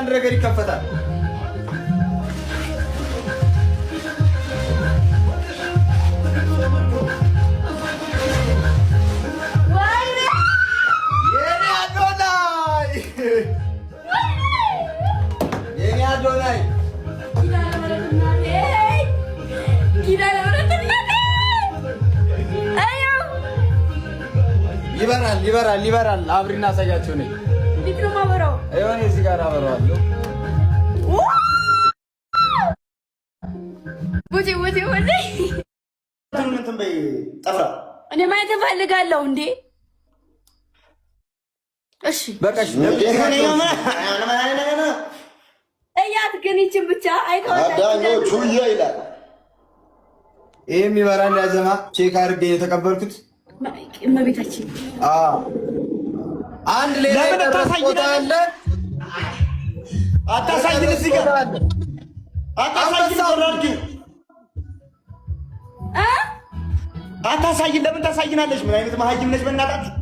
አንድ ነገር ይከፈታል። የኔ አዶናይ፣ የኔ አዶናይ። ኪዳነ ምሕረት እናቴ፣ ኪዳነ ምሕረት እናቴ፣ አዩ። ይበራል፣ ይበራል፣ ይበራል። አብሪና አሳያቸው ነኝ። እንዴት ነው የማበራው? ይሆን እዚህ ጋር አበራዋለሁ። ውጪ፣ ውጪ፣ ውጪ! እንትን በይ ጠፍራ። እኔ ማየት እፈልጋለሁ እንዴ። እሺ። በቃሽ። እያት ግን ይችን ብቻ አይተዋታል። አዳኞቹ ይላል። ይሄ የሚበራል ያዘማ check አድርጌ የተቀበልኩት። እመቤታችን! አዎ፣ አንድ ሌላ ለምን የቀረ ስጦታ አለ። አታሳይን፣ እዚህ ጋር አታሳይን። ወራድኪው። እ አታሳይን። ለምን ታሳይናለሽ? ምን አይነት መሀይም ነች? በእናታችሁ።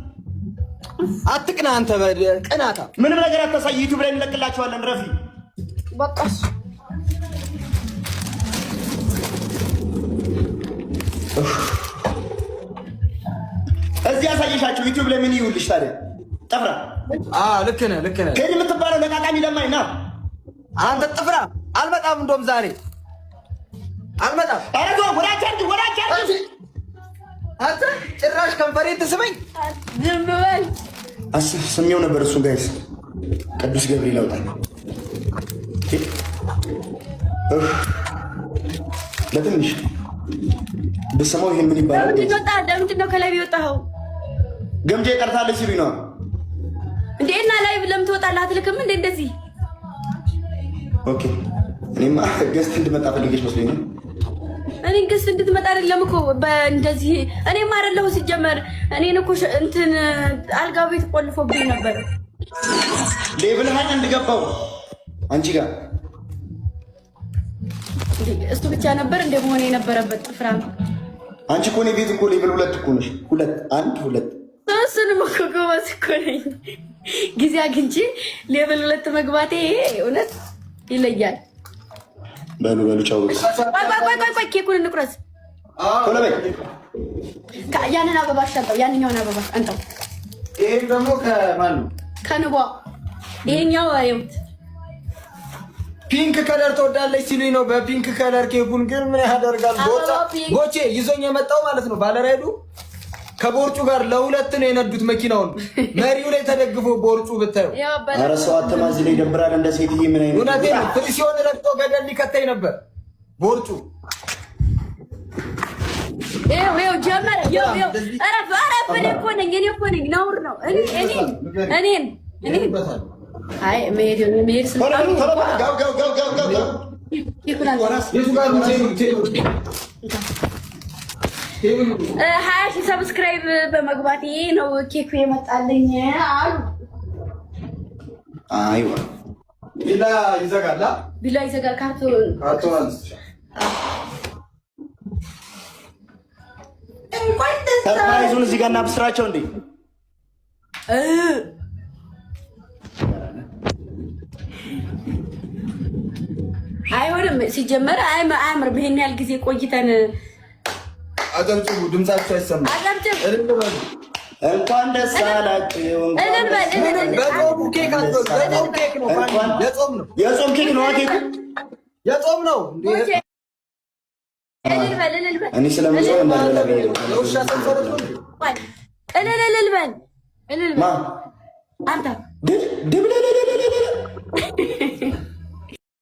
አትቅና አንተ ቅናታ። ምንም ነገር አታሳይ። ዩቲዩብ ላይ እንለቅላችኋለን። ረፊ። በቃሽ። እዚህ ያሳየሻቸው ዩቲዩብ ላይ ምን ይውልሽ ታዲያ? ጠፍራ። አዎ፣ ልክ ነህ፣ ልክ ነህ። ከዚህ የምትባለው ለቃቃሚ ለማኝ ና። አንተ ጥፍራ፣ አልመጣም። እንደውም ዛሬ አልመጣም። ኧረ ተው፣ ወዳጅ አድርጊ፣ ወዳጅ አድርጊ። አንተ ጭራሽ ከንፈሬን ትስመኝ። ዝም በል። ስሜው ነበር እሱን። Guys፣ ቅዱስ ገብርኤል አውጣኝ። እህ፣ ለትንሽ ብስማው ይሄን ምን ይባላል? ለምንድን ነው ወጣ? ለምንድን ነው ከላይ የወጣኸው? ገምጄ ቀርታለች ሲሉኝ ነው። እንዴ፣ እና ላይ ለምን ትወጣለህ? አትልክም እንዴ እንደዚህ? Okay፣ እኔማ guest እንድመጣ ፈልጌሽ መስሎኝ ነው። እኔ guest እንድትመጣ አይደለም እኮ በእንደዚህ እኔም አይደለሁ ሲጀመር። እኔን እኮ እንትን አልጋ ቤት ቆልፎብኝ ነበር። Level 21 ገባው አንቺ ጋር። እንዴ፣ እሱ ብቻ ነበር እንደ መሆን የነበረበት ጥፍራ ነው። አንቺ እኮ እኔ ቤት እኮ level 2 እኮ ነሽ። ሁለት፣ አንድ፣ ሁለት። እሱንም እኮ ጎበዝ እኮ ነኝ። ጊዜ አግኝቼ level 2 መግባቴ እውነት ይለያል። በሉ በሉ፣ ቻው። ቆይ ቆይ ቆይ ቆይ ቆይ፣ ኬኩን እንቁረስ። ቶሎ በይ። ያንን አበባ አንጠው፣ ያንኛውን አበባ አንጠው። ይሄም ደግሞ ከማን ነው? ከንቧ ይሄኛው ይኸውት። Pink color ትወዳለች ሲሉኝ ነው። በ pink color ኬኩን ግን ምን ያደርጋል? አበባው pink። ቦቼ ይዞኝ የመጣው ማለት ነው። ባለራይዱ ከቦርጩ ጋር ለሁለት ነው የነዱት መኪናውን። መሪው ላይ ተደግፎ ቦርጩ ብታዩ። ያው ኧረ ሰው አተማዚ ላይ ይደብራል። እንደ ሴትዬ ምን አይነት እውነቴን ነው። ፍሪሲዮን ረግጦ ገደል ሊከተኝ ነበር ቦርጩ። ይኸው ይኸው ጀመረ። ይኸው ይኸው፣ እረፍ እረፍ። እኔ እኮ ነኝ፣ እኔ እኮ ነኝ። ነውር ነው። እኔ እኔ እኔን እኔ አይ መሄድ መሄድ ቶሎ ስልጣኑ በል፣ ቶሎ በል። ጋው ጋው ጋው ጋው ጋው ጋው። ኬኩን አንተ የቱ ጋር ነው table ኡ? Table ኡ? 20,000 subscribe በመግባቴ ነው ኬኩ የመጣልኝ አሉ። አይዋ። ቢላ ይዘጋል። አ? ቢላ ይዘጋል። ካርቶን። ካርቶን አንስቼ። እንኳን ደስ Surprise ኡን እዚህ ጋር እናብስራቸው እንዴ። አይሆንም። ሲጀመር አያምርም። ይሄን ያህል ጊዜ ቆይተን አጨብጭቡ፣ ድምጻችሁ አይሰማም። አጨብጭብ። እልል በሉ። እንኳን ደስ አላችሁ። እልል በል፣ እልል እልል። በጾሙ ኬክ አትበሉ። በጾም ኬክ ነው። እንኳን የጾም ነው። የጾም ኬክ ነው ኬኩ። የጾም ነው እንዴ? እልል በል፣ እልል በል። እኔ ስለምጾም እንዳልበላ ብዬ ነው። የውሻ ሰንሰለት ነው እንዴ? ቆይ፣ እልል እልል በል፣ እልል ማ? በል አንተ። ድብ ድብ